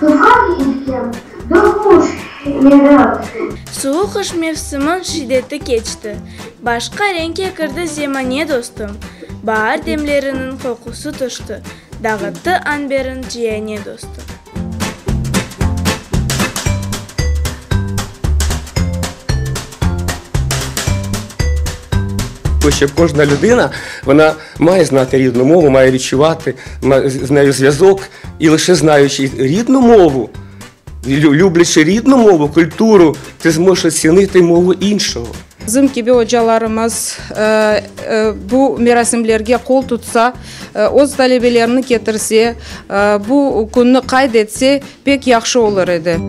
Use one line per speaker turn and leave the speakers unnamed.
Tuvğan ülkem, doğmuş yerim.
Suvuq qış mevsimiñ şiddeti keçti, Başqa renkke kirdi zemane, dostum. Baar demleriniñ qoqusı tüşti, Dağıttı anberin ciane, dostum.
Що кожна людина вона має знати рідну мову, має відчувати з нею зв'язок, і лише знаючи рідну мову, люблячи рідну мову, культуру, ти зможеш оцінити мову іншого.
Bizim kibi ocalarımız bu merasimlerge qol tutsa, öz talebelerini ketirse, bu künni qayd etse, pek yahşı olur edi.